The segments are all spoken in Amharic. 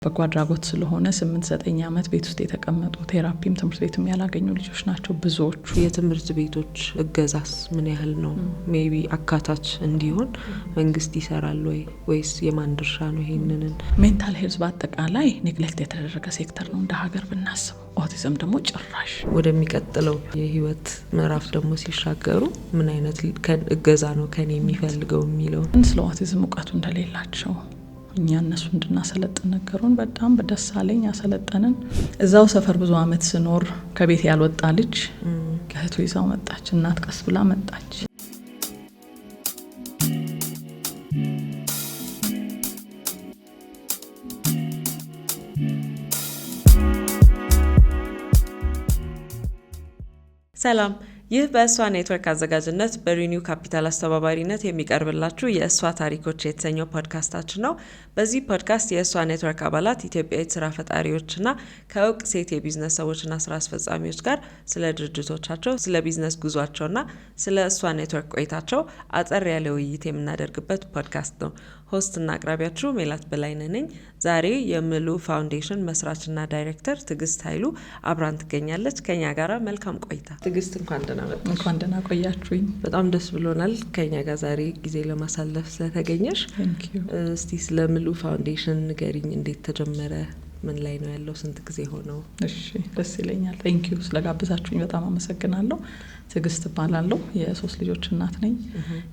በጎ አድራጎት ስለሆነ 8-9 ዓመት ቤት ውስጥ የተቀመጡ፣ therapy ም ትምህርት ቤትም ያላገኙ ልጆች ናቸው ብዙዎቹ። የትምህርት ቤቶች እገዛስ ምን ያህል ነው? Maybe አካታች እንዲሆን መንግስት ይሰራል ወይ ወይስ የማን ድርሻ ነው? ይሄንን Mental health በአጠቃላይ neglect የተደረገ ሴክተር ነው እንደ ሀገር ብናስበው። ኦቲዝም ደግሞ ጭራሽ። ወደሚቀጥለው የህይወት ምዕራፍ ደግሞ ሲሻገሩ ምን አይነት እገዛ ነው ከኔ የሚፈልገው የሚለው ስለ ኦቲዝም እውቀቱ እንደሌላቸው እኛ እነሱ እንድናሰለጥን ነገሩን። በጣም ደስ አለኝ። አሰለጠንን። እዛው ሰፈር ብዙ አመት ስኖር ከቤት ያልወጣ ልጅ እህቱ ይዛው መጣች። እናት ቀስ ብላ መጣች። ሰላም። ይህ በእሷ ኔትወርክ አዘጋጅነት በሪኒው ካፒታል አስተባባሪነት የሚቀርብላችሁ የእሷ ታሪኮች የተሰኘው ፖድካስታችን ነው። በዚህ ፖድካስት የእሷ ኔትወርክ አባላት ኢትዮጵያዊት ስራ ፈጣሪዎችና ከእውቅ ሴት የቢዝነስ ሰዎችና ስራ አስፈጻሚዎች ጋር ስለ ድርጅቶቻቸው፣ ስለ ቢዝነስ ጉዟቸውና ስለ እሷ ኔትወርክ ቆይታቸው አጠር ያለ ውይይት የምናደርግበት ፖድካስት ነው። Host ና አቅራቢያችሁ ሜላት በላይነህ ነኝ። ዛሬ የምሉ ፋውንዴሽን መስራችና ዳይሬክተር ትዕግስት ኃይሉ አብራን ትገኛለች። ከኛ ጋራ መልካም ቆይታ። ትዕግስት፣ እንኳን ደህና መጣሽ። እንኳን ደህና ቆያችሁኝ። በጣም ደስ ብሎናል ከኛ ጋር ዛሬ ጊዜ ለማሳለፍ ስለተገኘሽ። Thank you። እስቲ ስለ ምሉ ፋውንዴሽን ንገሪኝ። እንዴት ተጀመረ? ምን ላይ ነው ያለው? ስንት ጊዜ ሆነው? እሺ፣ ደስ ይለኛል። Thank you፣ ስለጋበዛችሁኝ በጣም አመሰግናለሁ። ትዕግስት እባላለሁ። የሶስት ልጆች እናት ነኝ።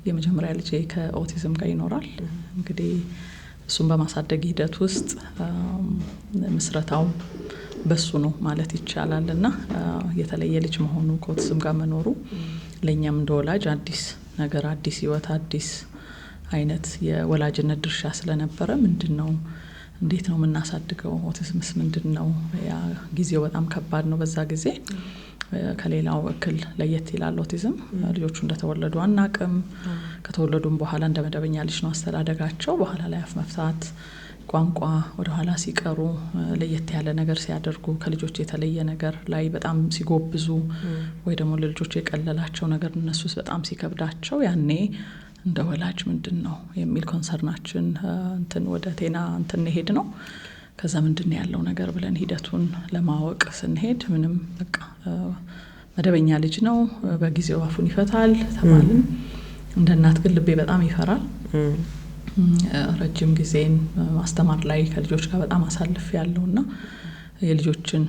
የመጀመሪያ ልጄ ከኦቲዝም ጋር ይኖራል። እንግዲህ እሱን በማሳደግ ሂደት ውስጥ ምስረታው በሱ ነው ማለት ይቻላል እና የተለየ ልጅ መሆኑ፣ ከኦቲዝም ጋር መኖሩ ለእኛም እንደ ወላጅ አዲስ ነገር፣ አዲስ ህይወት፣ አዲስ አይነት የወላጅነት ድርሻ ስለነበረ ምንድን ነው፣ እንዴት ነው የምናሳድገው? ኦቲዝምስ ምንድን ነው? ያ ጊዜው በጣም ከባድ ነው። በዛ ጊዜ ከሌላው እክል ለየት ይላል ኦቲዝም። ልጆቹ እንደተወለዱ አናቅም። ከተወለዱም በኋላ እንደ መደበኛ ልጅ ነው አስተዳደጋቸው። በኋላ ላይ አፍ መፍታት፣ ቋንቋ ወደኋላ ሲቀሩ፣ ለየት ያለ ነገር ሲያደርጉ፣ ከልጆች የተለየ ነገር ላይ በጣም ሲጎብዙ፣ ወይ ደግሞ ለልጆች የቀለላቸው ነገር እነሱ በጣም ሲከብዳቸው ያኔ እንደ ወላጅ ምንድን ነው የሚል concern ኣችን እንትን ወደ ጤና እንትን ሄድ ነው። ከዛ ምንድን ነው ያለው ነገር ብለን ሂደቱን ለማወቅ ስንሄድ ምንም በቃ መደበኛ ልጅ ነው፣ በጊዜው አፉን ይፈታል ተባልን። እንደ እናት ግን ልቤ በጣም ይፈራል። ረጅም ጊዜን ማስተማር ላይ ከልጆች ጋር በጣም አሳልፌያለሁ እና የልጆችን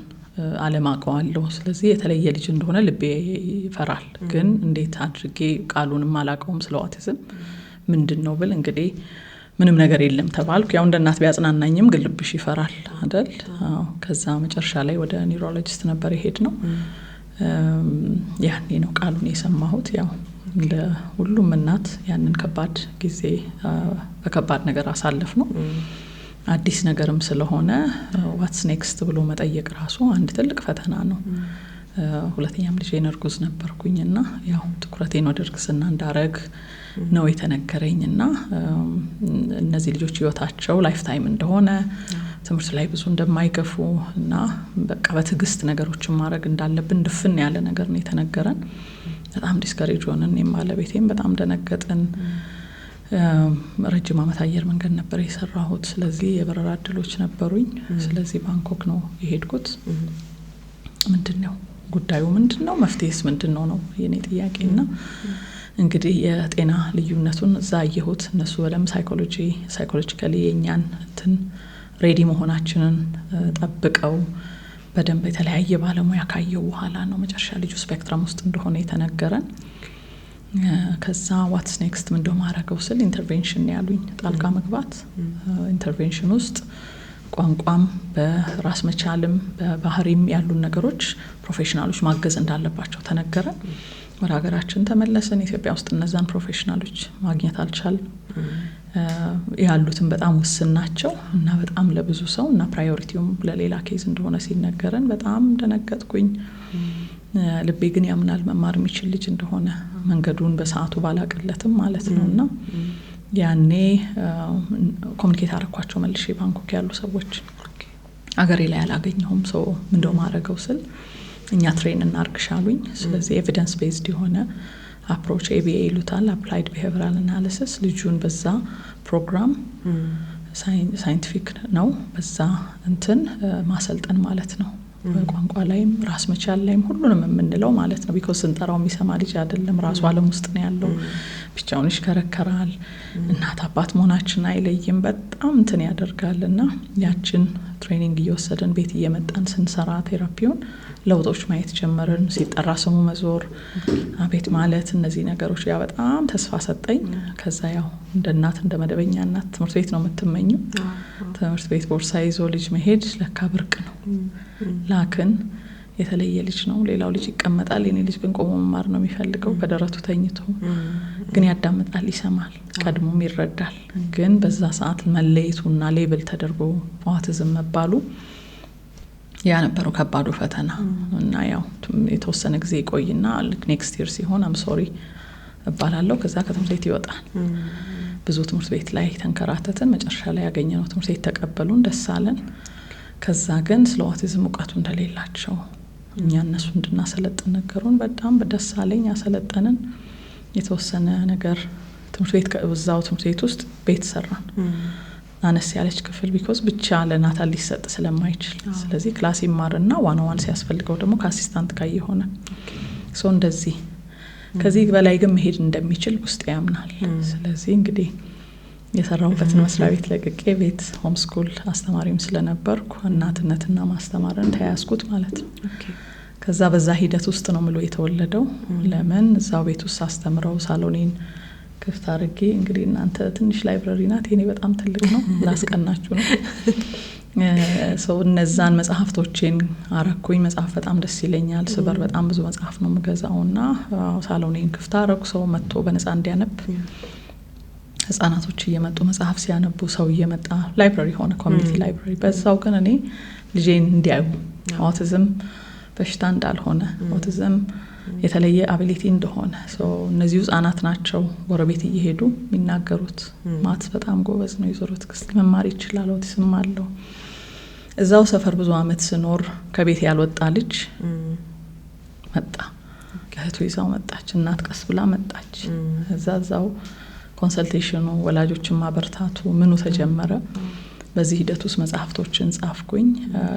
ዓለም አውቀዋለሁ። ስለዚህ የተለየ ልጅ እንደሆነ ልቤ ይፈራል። ግን እንዴት አድርጌ ቃሉንም አላውቀውም፣ ስለ ኦቲዝም ምንድን ነው ብል እንግዲህ ምንም ነገር የለም ተባልኩ። ያው እንደ እናት ቢያጽናናኝም ግን ልብሽ ይፈራል አይደል? አዎ። ከዛ መጨረሻ ላይ ወደ neurologist ነበር የሄድነው። ያኔ ነው ቃሉን የሰማሁት። ያው እንደ ሁሉም እናት ያንን ከባድ ጊዜ በከባድ ነገር አሳለፍነው። አዲስ ነገርም ስለሆነ what's next ብሎ መጠየቅ ራሱ አንድ ትልቅ ፈተና ነው። ሁለተኛም ልጄን እርጉዝ ነበርኩኝ እና ያው ትኩረቴን ወደ እርግዝና እንዳረግ ነው የተነገረኝ እና እነዚህ ልጆች ህይወታቸው lifetime እንደሆነ፣ ትምህርት ላይ ብዙ እንደማይገፉ እና በቃ በትዕግስት ነገሮችን ማድረግ እንዳለብን ድፍን ያለ ነገር ነው የተነገረን። በጣም discourage ሆንን። እኔም ባለቤቴም በጣም ደነገጥን። ረጅም ዓመት አየር መንገድ ነበር የሰራሁት። ስለዚህ የበረራ እድሎች ነበሩኝ። ስለዚህ ባንኮክ ነው የሄድኩት። ምንድን ነው ጉዳዩ፣ ምንድን ነው መፍትሄስ ምንድን ነው ነው የኔ ጥያቄ። እና እንግዲህ የጤና ልዩነቱን እዛ አየሁት። እነሱ በደንብ psychologically የእኛን እንትን ready መሆናችንን ጠብቀው በደንብ የተለያየ ባለሙያ ካየው በኋላ ነው መጨረሻ ልጁ spectrum ውስጥ እንደሆነ የተነገረን። ከዛ what's next፣ ምንድነው ማድረገው ስል intervention ያሉኝ፣ ጣልቃ መግባት። Intervention ውስጥ ቋንቋም በራስ መቻልም በባህሪም ያሉን ነገሮች professional ኦች ማገዝ እንዳለባቸው ተነገረን። ወደ ሀገራችን ተመለስን። ኢትዮጵያ ውስጥ እነዛን professional ኦች ማግኘት አልቻልንም። ያሉትን በጣም ውስን ናቸው እና በጣም ለብዙ ሰው እና priority ውም ለሌላ case እንደሆነ ሲነገረን በጣም ደነገጥኩኝ። ልቤ ግን ያምናል መማር የሚችል ልጅ እንደሆነ፣ መንገዱን በሰዓቱ ባላቅለትም ማለት ነው። እና ያኔ communicate አረኳቸው መልሼ ባንኮክ ያሉ ሰዎች። አገሬ ላይ አላገኘሁም። So ምንድነው ማድረገው ስል እኛ train እናርግሽ አሉኝ። ስለዚህ evidence based የሆነ approach፣ ABA ይሉታል፣ applied behavioral analysis፣ ልጁን በዛ ፕሮግራም Scientific ነው። በዛ እንትን ማሰልጠን ማለት ነው። በቋንቋ ላይም ራስ መቻል ላይም ሁሉንም የምንለው ማለት ነው። Because ስንጠራው የሚሰማ ልጅ አይደለም። ራሱ ዓለም ውስጥ ነው ያለው። ብቻውን ይሽከረከራል። እናት አባት መሆናችን አይለይም። በጣም እንትን ያደርጋል እና ያችን training እየወሰድን ቤት እየመጣን ስንሰራ therapy ውን ለውጦች ማየት ጀመርን። ሲጠራ ስሙ መዞር፣ አቤት ማለት፣ እነዚህ ነገሮች ያ በጣም ተስፋ ሰጠኝ። ከዛ ያው እንደ እናት፣ እንደ መደበኛ እናት ትምህርት ቤት ነው የምትመኘው። ትምህርት ቤት ቦርሳ ይዞ ልጅ መሄድ ለካ ብርቅ ነው። ላክን። የተለየ ልጅ ነው። ሌላው ልጅ ይቀመጣል። የኔ ልጅ ግን ቆሞ መማር ነው የሚፈልገው በደረቱ ተኝቶ። ግን ያዳምጣል፣ ይሰማል፣ ቀድሞም ይረዳል። ግን በዛ ሰዓት መለየቱና label ተደርጎ ኦቲዝም መባሉ ያ ነበረው ከባዱ ፈተና። እና ያው የተወሰነ ጊዜ ይቆይና ልክ next year ሲሆን "I'm sorry" እባላለሁ። ከዛ ከትምህርት ቤት ይወጣል። ብዙ ትምህርት ቤት ላይ ተንከራተትን። መጨረሻ ላይ ያገኘነው ትምህርት ቤት ተቀበሉን፣ ደስ አለን። ከዛ ግን ስለ ኦቲዝም እውቀቱ እንደሌላቸው እኛ እነሱ እንድናሰለጥን ነገሩን። በጣም ደስ አለኝ። አሰለጠንን። የተወሰነ ነገር ትምህርት ቤት እዛው ትምህርት ቤት ውስጥ ቤት ሰራን። አነስ ያለች ክፍል because ብቻ ለናታን ሊሰጥ ስለማይችል፣ ስለዚህ class ይማርና one on one ሲያስፈልገው ደግሞ ከ assistant ጋር የሆነ so እንደዚህ። ከዚህ በላይ ግን መሄድ እንደሚችል ውስጥ ያምናል። ስለዚህ እንግዲህ የሰራሁበትን መስሪያ ቤት ለቅቄ ቤት homeschool አስተማሪም ስለነበርኩ እናትነትና ማስተማርን ተያያዝኩት ማለት ነው። ከዛ በዛ ሂደት ውስጥ ነው ምሉ የተወለደው። ለምን እዛው ቤት ውስጥ አስተምረው ሳሎኔን ክፍት አድርጌ፣ እንግዲህ እናንተ ትንሽ library ናት፣ የኔ በጣም ትልቅ ነው፣ ላስቀናችሁ ነው። So እነዛን መጽሐፍቶቼን አረኩኝ። መጽሐፍ በጣም ደስ ይለኛል። ስበር በጣም ብዙ መጽሐፍ ነው የምገዛው እና ሳሎኔን ክፍት አረኩ፣ ሰው መጥቶ በነጻ እንዲያነብ። ህጻናቶች እየመጡ መጽሐፍ ሲያነቡ ሰው እየመጣ library ሆነ፣ community library። በዛው ግን እኔ ልጄን እንዲያዩ ኦቲዝም በሽታ እንዳልሆነ፣ ኦቲዝም የተለየ ability እንደሆነ። እነዚሁ ህጻናት ናቸው ጎረቤት እየሄዱ የሚናገሩት። "Maths በጣም ጎበዝ ነው፣ የዞሮ ትዕግስት መማር ይችላል፣ ኦቲዝም አለው።" እዛው ሰፈር ብዙ አመት ስኖር ከቤት ያልወጣ ልጅ መጣ። እህቱ ይዛው መጣች። እናት ቀስ ብላ መጣች። እዛ እዛው consultation ኑ፣ ወላጆችን ማበርታቱ ምኑ ተጀመረ። በዚህ ሂደት ውስጥ መጽሐፍቶችን ጻፍኩኝ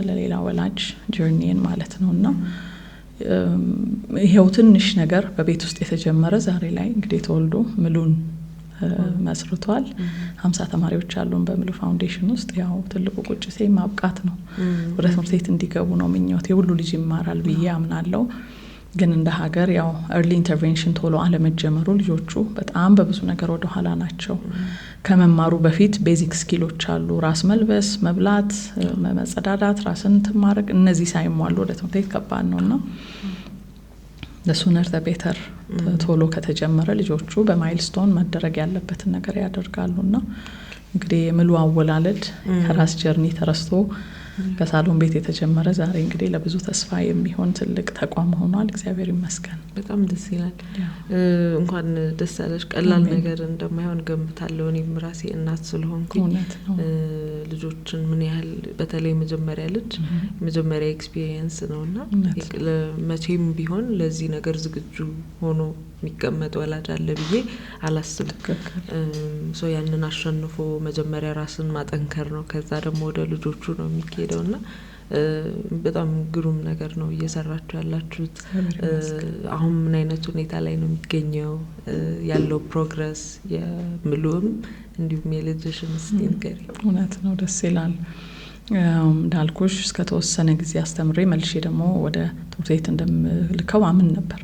ለሌላ ወላጅ journey ን ማለት ነው። እና ይሄው ትንሽ ነገር በቤት ውስጥ የተጀመረ ዛሬ ላይ እንግዲህ ተወልዶ ምሉን መስርቷል። 50 ተማሪዎች አሉን በምሉ ፋውንዴሽን ውስጥ። ያው ትልቁ ቁጭቴ ማብቃት ነው። ወደ ትምህርት ቤት እንዲገቡ ነው ምኞቴ። ሁሉ ልጅ ይማራል ብዬ አምናለሁ። ግን እንደ ሀገር ያው early intervention ቶሎ አለመጀመሩ ልጆቹ በጣም በብዙ ነገር ወደ ኋላ ናቸው። ከመማሩ በፊት basic skill ኦች አሉ። ራስ መልበስ፣ መብላት፣ መጸዳዳት፣ ራስን እንትን ማድረግ፣ እነዚህ ሳይሟሉ ወደ ትምህርት ቤት ከባድ ነው። እና sooner the better ቶሎ ከተጀመረ ልጆቹ በ milestone መደረግ ያለበትን ነገር ያደርጋሉ። እና እንግዲህ የምሉ አወላለድ ከራስ journey ተነስቶ ከሳሎን ቤት የተጀመረ ዛሬ እንግዲህ ለብዙ ተስፋ የሚሆን ትልቅ ተቋም ሆኗል። እግዚአብሔር ይመስገን። በጣም ደስ ይላል። እንኳን ደስ ያለሽ። ቀላል ነገር እንደማይሆን ገምታለሁ። እኔም ራሴ እናት ስለሆንኩኝ እውነት ነው። ልጆችን ምን ያህል፣ በተለይ መጀመሪያ ልጅ የመጀመሪያ experience ነው እና መቼም ቢሆን ለዚህ ነገር ዝግጁ ሆኖ የሚቀመጥ ወላጅ አለ ብዬ አላስብም። So ያንን አሸንፎ መጀመሪያ ራስን ማጠንከር ነው። ከዛ ደግሞ ወደ ልጆቹ ነው የሚካሄደው እና በጣም ግሩም ነገር ነው እየሰራችሁ ያላችሁት። አሁን ምን አይነት ሁኔታ ላይ ነው የሚገኘው ያለው progress የምሉም እንዲሁም የልጅሽን እስቲ ንገሪኝ። እውነት ነው፣ ደስ ይላል። እንዳልኩሽ እስከ ተወሰነ ጊዜ አስተምሬ መልሼ ደግሞ ወደ ትምህርት ቤት እንደምልከው አምን ነበር።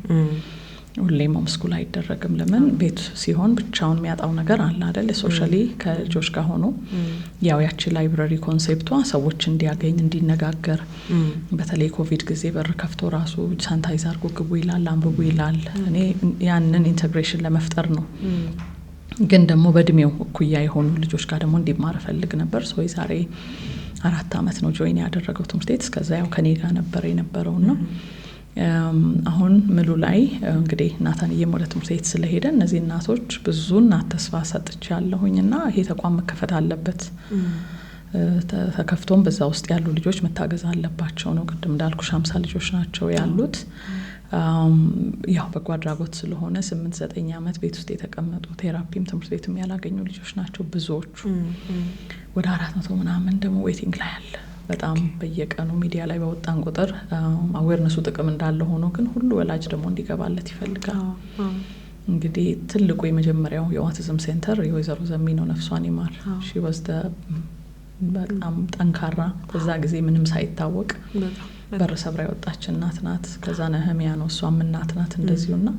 ሁሌም homeschool አይደረግም። ለምን ቤት ሲሆን ብቻውን የሚያጣው ነገር አለ አይደል? Socially ከልጆች ጋር ሆኖ ያው ያቺ library concept ቷ ሰዎች እንዲያገኝ፣ እንዲነጋገር፣ በተለይ ኮቪድ ጊዜ በር ከፍቶ ራሱ sanitize አድርጎ ግቡ ይላል፣ አንብቡ ይላል። እኔ ያንን integration ለመፍጠር ነው። ግን ደግሞ በእድሜው እኩያ የሆኑ ልጆች ጋር ደግሞ እንዲማር እፈልግ ነበር። So የዛሬ 4 አመት ነው join ያደረገው ትምህርት ቤት። እስከዛ ያው ከኔ ጋር ነበር የነበረው። እና አሁን ምሉ ላይ እንግዲህ ናታንዬም ወደ ትምህርት ቤት ስለሄደ እነዚህ እናቶች፣ ብዙ እናት ተስፋ ሰጥቻለሁኝ እና ይሄ ተቋም መከፈት አለበት፣ ተከፍቶም በዛ ውስጥ ያሉ ልጆች መታገዝ አለባቸው ነው። ቅድም እንዳልኩሽ 50 ልጆች ናቸው ያሉት። ያው በጎ አድራጎት ስለሆነ 8-9 ዓመት ቤት ውስጥ የተቀመጡ፣ therapy ም ትምህርት ቤትም ያላገኙ ልጆች ናቸው ብዙዎቹ። ወደ 400 ምናምን ደግሞ waiting ላይ አለ። በጣም በየቀኑ ሚዲያ ላይ በወጣን ቁጥር awareness ኡ ጥቅም እንዳለ ሆኖ ግን ሁሉ ወላጅ ደግሞ እንዲገባለት ይፈልጋል። እንግዲህ ትልቁ የመጀመሪያው የ autism center የወይዘሮ ዘሚ ነው፣ ነፍሷን ይማር። She was በጣም ጠንካራ፣ በዛ ጊዜ ምንም ሳይታወቅ በር ሰብራ የወጣች እናት ናት። ከዛ ነህሚያ ነው፣ እሷም እናት ናት እንደዚሁ። ና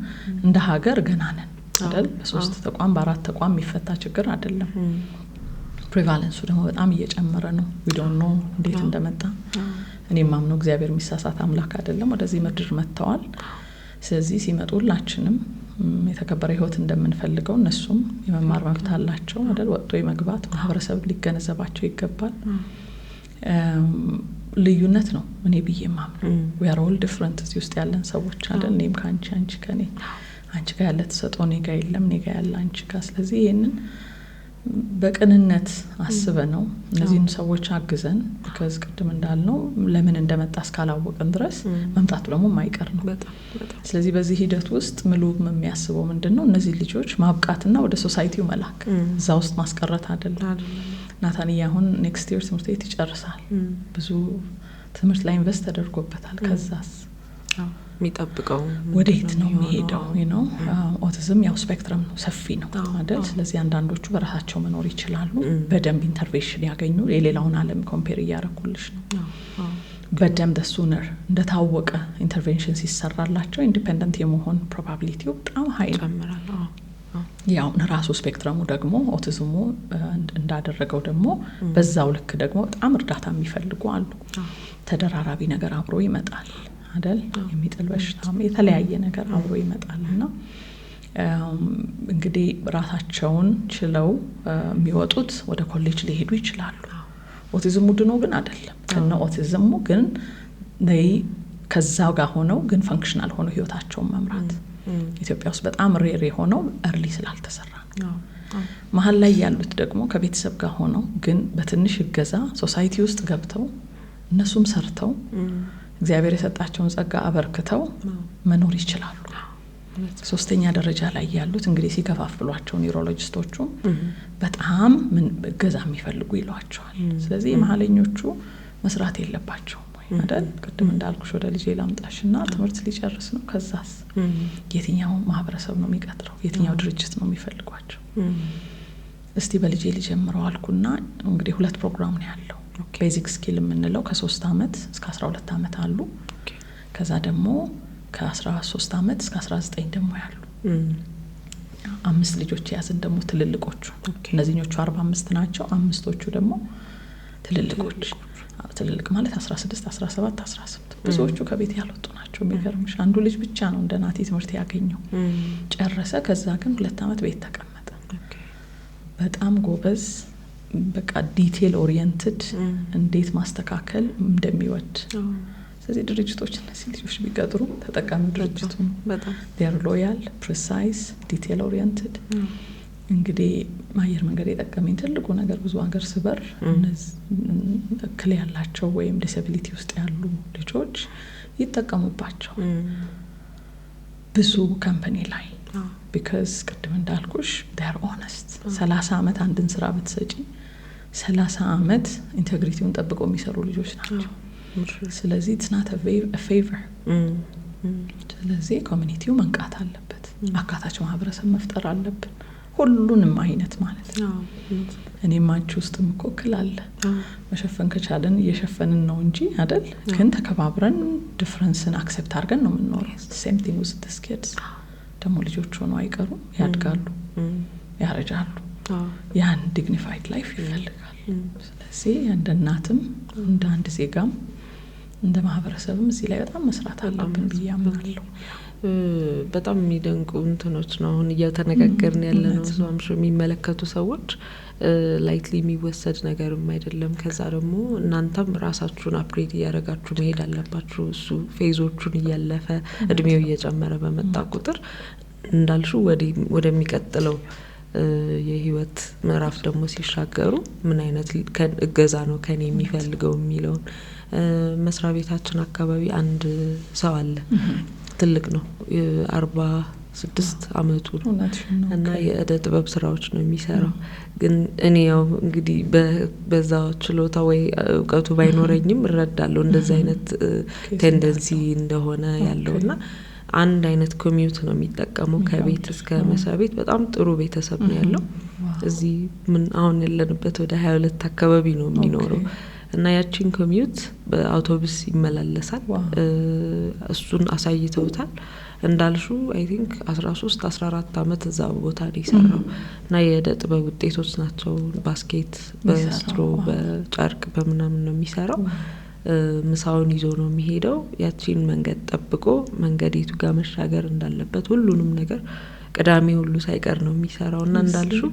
እንደ ሀገር ገና ነን አይደል? በሶስት ተቋም በአራት ተቋም የሚፈታ ችግር አይደለም። Prevalence ኡ ደግሞ በጣም እየጨመረ ነው። We don't know እንዴት እንደመጣ። እኔም ማምነው እግዚአብሔር የሚሳሳት አምላክ አይደለም። ወደዚህ ምድር መጥተዋል። ስለዚህ ሲመጡ ሁላችንም የተከበረ ህይወት እንደምንፈልገው እነሱም የመማር መብት አላቸው አይደል? ወጥቶ የመግባት፣ ማህበረሰብ ሊገነዘባቸው ይገባል። ልዩነት ነው እኔ ብዬ ማምነው። We are all different እዚህ ውስጥ ያለን ሰዎች አይደል? እኔም ከአንቺ፣ አንቺ ከኔ፣ አንቺ ጋር ያለ ተሰጥኦ እኔ ጋር የለም፣ እኔ ጋር ያለ አንቺ ጋር። ስለዚህ ይህንን በቅንነት አስበን ነው እነዚህን ሰዎች አግዘን፣ because ቅድም እንዳልነው ለምን እንደመጣ እስካላወቅን ድረስ መምጣቱ ደግሞ የማይቀር ነው። ስለዚህ በዚህ ሂደት ውስጥ ምሉ የሚያስበው ምንድን ነው? እነዚህ ልጆች ማብቃትና ወደ society ው መላክ፣ እዛ ውስጥ ማስቀረት አይደለም። ናታንዬ አሁን next year ትምህርት ቤት ይጨርሳል። ብዙ ትምህርት ላይ invest ተደርጎበታል። ከዛስ የሚጠብቀው ወዴት ነው የሚሄደው? ነው ኦቲዝም ያው spectrum ነው፣ ሰፊ ነው አይደል? ስለዚህ አንዳንዶቹ በራሳቸው መኖር ይችላሉ። በደንብ intervention ያገኙ፣ የሌላውን ዓለም compare እያረኩልሽ ነው። በደንብ sooner እንደታወቀ intervention ሲሰራላቸው independent የመሆን probability ው በጣም high ነው። ያው ራሱ spectrum ኡ ደግሞ ኦቲዝሙ እንዳደረገው ደግሞ በዛው ልክ ደግሞ በጣም እርዳታ የሚፈልጉ አሉ። ተደራራቢ ነገር አብሮ ይመጣል አይደል? የሚጥል በሽታም የተለያየ ነገር አብሮ ይመጣል። እና እንግዲህ ራሳቸውን ችለው የሚወጡት ወደ ኮሌጅ ሊሄዱ ይችላሉ። ኦቲዝሙ ድኖ ግን አይደለም። ከነ ኦቲዝሙ ግን ከዛው ጋር ሆነው ግን functional ሆነው ህይወታቸውን መምራት ኢትዮጵያ ውስጥ በጣም rare የሆነው early ስላልተሰራ ነው። መሀል ላይ ያሉት ደግሞ ከቤተሰብ ጋር ሆነው ግን በትንሽ እገዛ society ውስጥ ገብተው እነሱም ሰርተው እግዚአብሔር የሰጣቸውን ጸጋ አበርክተው መኖር ይችላሉ። ሶስተኛ ደረጃ ላይ ያሉት እንግዲህ ሲከፋፍሏቸው neurologist ኦቹ በጣም ምን እገዛ የሚፈልጉ ይሏቸዋል። ስለዚህ የመሀለኞቹ መስራት የለባቸውም ወይ አይደል? ቅድም እንዳልኩሽ ወደ ልጄ ላምጣሽ እና ትምህርት ሊጨርስ ነው። ከዛስ የትኛው ማህበረሰብ ነው የሚቀጥረው? የትኛው ድርጅት ነው የሚፈልጓቸው? እስቲ በልጄ ልጀምረው አልኩና እንግዲህ ሁለት ፕሮግራም ነው ያለው። Basic skill የምንለው ከ3 አመት እስከ 12 አመት አሉ። ከዛ ደግሞ ከ13 አመት እስከ 19 ደግሞ ያሉ አምስት ልጆች የያዝን ደግሞ ትልልቆቹ። እነዚህኞቹ 45 ናቸው። አምስቶቹ ደግሞ ትልልቆች፣ ትልልቅ ማለት 16፣ 17፣ 18፣ ብዙዎቹ ከቤት ያልወጡ ናቸው። የሚገርምሽ አንዱ ልጅ ብቻ ነው እንደ ናቲ ትምህርት ያገኘው፣ ጨረሰ። ከዛ ግን 2 አመት ቤት ተቀመጠ። በጣም ጎበዝ፣ በቃ detail oriented፣ እንዴት ማስተካከል እንደሚወድ። ስለዚህ ድርጅቶች እነዚህ ልጆች ቢቀጥሩ ተጠቃሚው ድርጅቱ ነው። They're loyal, precise, detail oriented። እንግዲህ አየር መንገድ የጠቀመኝ ትልቁ ነገር ብዙ ሀገር ስበር እክል ያላቸው ወይም disability ውስጥ ያሉ ልጆች ይጠቀሙባቸው ብዙ company ላይ፣ because ቅድም እንዳልኩሽ they're honest። 30 አመት አንድን ስራ ብትሰጪ 30 አመት integrity ውን ጠብቀው የሚሰሩ ልጆች ናቸው። ስለዚህ it's not favor። ስለዚህ community ው መንቃት አለበት። አካታች ማህበረሰብ መፍጠር አለብን። ሁሉንም አይነት ማለት ነው። እኔም አንቺ ውስጥም እኮ እክል አለ። መሸፈን ከቻለን እየሸፈንን ነው እንጂ አይደል? ግን ተከባብረን difference ን accept አድርገን ነው የምንኖረው። Same thing with these kids። ደግሞ ልጆች ሆነው አይቀሩም፣ ያድጋሉ፣ ያረጃሉ። ያን dignified life ይፈልጋል። ስለዚህ እንደ እናትም፣ እንደ አንድ ዜጋም፣ እንደ ማህበረሰብም እዚህ ላይ በጣም መስራት አለብን ብዬ አምናለሁ። በጣም የሚደንቁ እንትኖች ነው አሁን እየተነጋገርን ያለ ነው። አምሹ የሚመለከቱ ሰዎች lightly የሚወሰድ ነገርም አይደለም። ከዛ ደግሞ እናንተም ራሳችሁን upgrade እያደረጋችሁ መሄድ አለባችሁ። እሱ phase ኦቹን እያለፈ እድሜው እየጨመረ በመጣ ቁጥር እንዳልሹ ወደሚቀጥለው የህይወት ምዕራፍ ደግሞ ሲሻገሩ ምን አይነት እገዛ ነው ከኔ የሚፈልገው የሚለውን። መስሪያ ቤታችን አካባቢ አንድ ሰው አለ፣ ትልቅ ነው፣ 46 አመቱ ነው እና የእደ ጥበብ ስራዎች ነው የሚሰራው። ግን እኔ ያው እንግዲህ በዛ ችሎታ ወይ እውቀቱ ባይኖረኝም እረዳለሁ እንደዚህ አይነት tendency እንደሆነ ያለው። እና አንድ አይነት commute ነው የሚጠቀመው ከቤት እስከ መስሪያ ቤት። በጣም ጥሩ ቤተሰብ ነው ያለው። እዚህ ምን አሁን ያለንበት ወደ 22 አካባቢ ነው የሚኖረው እና ያቺን commute በአውቶቡስ ይመላለሳል። እሱን አሳይተውታል። እንዳልሽው I think 13 14 አመት እዛ ቦታ ነው የሰራው እና የእደ ጥበብ ውጤቶች ናቸው። Basket በ straw፣ በጨርቅ፣ በምናምን ነው የሚሰራው። ምሳውን ይዞ ነው የሚሄደው። ያቺን መንገድ ጠብቆ መንገድ የቱ ጋር መሻገር እንዳለበት ሁሉንም ነገር ቅዳሜ ሁሉ ሳይቀር ነው የሚሰራው። እና እንዳልሽው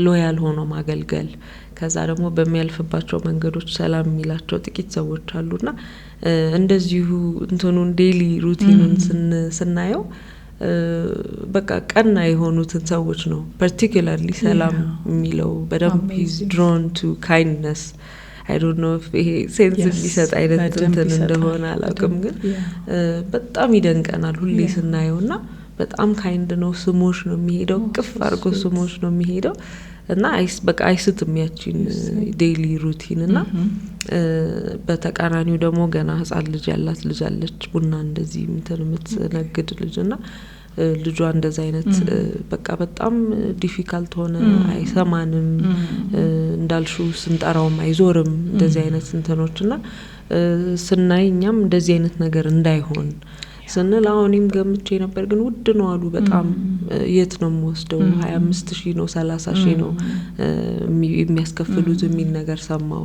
loyal ሆኖ ማገልገል፣ ከዛ ደግሞ በሚያልፍባቸው መንገዶች ሰላም የሚላቸው ጥቂት ሰዎች አሉና እንደዚሁ እንትኑን daily routine ኑን ስናየው በቃ ቀና የሆኑትን ሰዎች ነው particularly ሰላም የሚለው በደንብ። He's drawn to kindness. I don't know ይሄ sense የሚሰጥ አይነት እንትን እንደሆነ አላውቅም፣ ግን በጣም ይደንቀናል ሁሌ ስናየው። እና በጣም kind ነው። ስሞሽ ነው የሚሄደው፣ እቅፍ አድርጎ ስሞሽ ነው የሚሄደው እና በቃ አይስትም ያቺን daily routine። እና በተቃራኒው ደግሞ ገና ህጻን ልጅ ያላት ልጅ አለች፣ ቡና እንደዚህ እንትን የምትነግድ ልጅ። እና ልጇ እንደዚ አይነት በቃ በጣም difficult ሆነ፣ አይሰማንም፣ እንዳልሽው ስንጠራውም አይዞርም፣ እንደዚህ አይነት እንትኖች። እና ስናይ እኛም እንደዚህ አይነት ነገር እንዳይሆን ስንል አሁን እኔም ገምቼ ነበር፣ ግን ውድ ነው አሉ በጣም። የት ነው የምወስደው? 25,000 ነው፣ 30,000 ነው የሚያስከፍሉት የሚል ነገር ሰማው።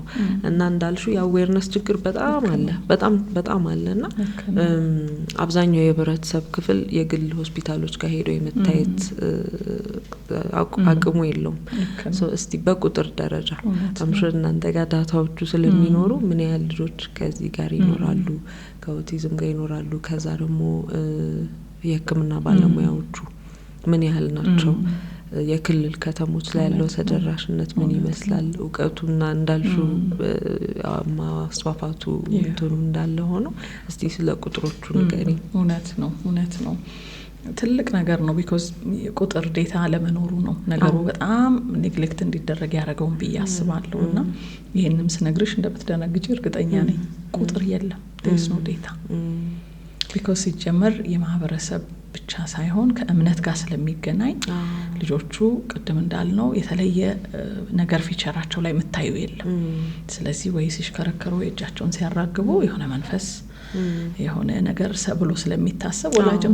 እና እንዳልሽው የ awareness ችግር በጣም አለ፣ በጣም በጣም አለ። እና አብዛኛው የህብረተሰብ ክፍል የግል ሆስፒታሎች ጋር ሄዶ የመታየት አቅሙ የለውም። እስቲ በቁጥር ደረጃ I'm sure እናንተ ጋር data ዎቹ ስለሚኖሩ ምን ያህል ልጆች ከዚህ ጋር ይኖራሉ፣ ከኦቲዝም ጋር ይኖራሉ? ከዛ ደግሞ የሕክምና ባለሙያዎቹ ምን ያህል ናቸው? የክልል ከተሞች ላይ ያለው ተደራሽነት ምን ይመስላል? እውቀቱና እንዳልሽው ማስፋፋቱ እንትኑ እንዳለ ሆኖ እስቲ ስለ ቁጥሮቹ ንገሪኝ። እውነት ነው፣ እውነት ነው። ትልቅ ነገር ነው። Because ቁጥር data አለመኖሩ ነው ነገሩ በጣም neglect እንዲደረግ ያደረገውን ብዬ አስባለሁ። እና ይህንም ስነግርሽ እንደምትደነግጭ እርግጠኛ ነኝ። ቁጥር የለም፣ there's no data። Because ሲጀመር የማህበረሰብ ብቻ ሳይሆን ከእምነት ጋር ስለሚገናኝ ልጆቹ ቅድም እንዳልነው የተለየ ነገር feature ኣቸው ላይ የምታዩ የለም። ስለዚህ ወይ ሲሽከረከሩ ወይ እጃቸውን ሲያራግቡ የሆነ መንፈስ የሆነ ነገር ብሎ ስለሚታሰብ ወላጅም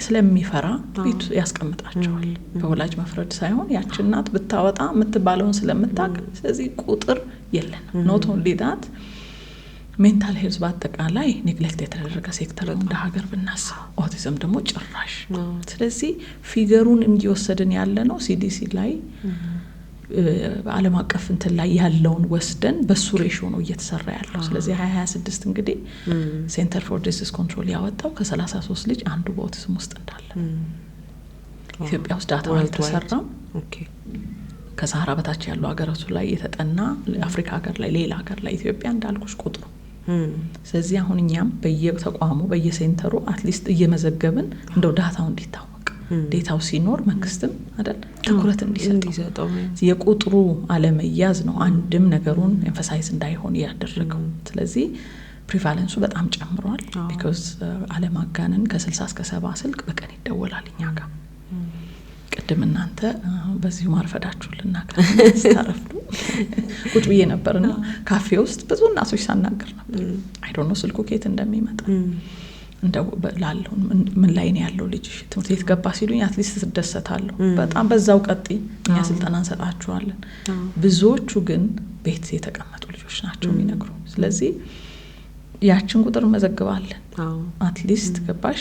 ስለሚፈራ ቤቱ ያስቀምጣቸዋል። በወላጅ መፍረድ ሳይሆን ያች እናት ብታወጣ የምትባለውን ስለምታውቅ፣ ስለዚህ ቁጥር የለንም። Not only that፣ mental health በአጠቃላይ neglect የተደረገ ሴክተር ነው እንደ ሀገር ብናስብ፣ ኦቲዝም ደግሞ ጭራሽ። ስለዚህ figure ኡን እየወሰድን ያለ ነው CDC ላይ በዓለም አቀፍ እንትን ላይ ያለውን ወስደን በሱ ratio ነው እየተሰራ ያለው። ስለዚህ 2026 እንግዲህ Center for Disease Control ያወጣው ከ33 ልጅ አንዱ በኦቲዝም ውስጥ እንዳለ። ኢትዮጵያ ውስጥ data አልተሰራም። ከሰሃራ በታች ያሉ ሀገራቱ ላይ የተጠና፣ አፍሪካ ሀገር ላይ፣ ሌላ ሀገር ላይ፣ ኢትዮጵያ እንዳልኩሽ ቁጥሩ። ስለዚህ አሁን እኛም በየተቋሙ በየ center ኡ at least እየመዘገብን እንደው data ው እንዲታወቅ፣ data ው ሲኖር መንግስትም አይደል ትኩረት እንዲሰጠው። የቁጥሩ አለመያዝ ነው አንድም ነገሩን emphasize እንዳይሆን ያደረገው። ስለዚህ prevalence ኡ በጣም ጨምሯል። Because አለማጋነን ከ60 እስከ 70 ስልክ በቀን ይደወላል እኛ ጋር። ቅድም እናንተ በዚሁ ማርፈዳችሁ ልናገር፣ ስታረፍዱ ቁጭ ብዬ ነበርና ካፌ ውስጥ ብዙ እናቶች ሳናገር ነበር። I don't know ስልኩ ከየት እንደሚመጣ። እንደው ላለው ምን ላይ ነው ያለው ልጅ፣ ትምህርት ቤት ገባ ሲሉኝ at least ትደሰታለሁ። በጣም በዛው ቀጥይ፣ እኛ ስልጠና እንሰጣችኋለን። ብዙዎቹ ግን ቤት የተቀመጡ ልጆች ናቸው የሚነግሩ። ስለዚህ ያችን ቁጥር እንመዘግባለን። At least ገባሽ?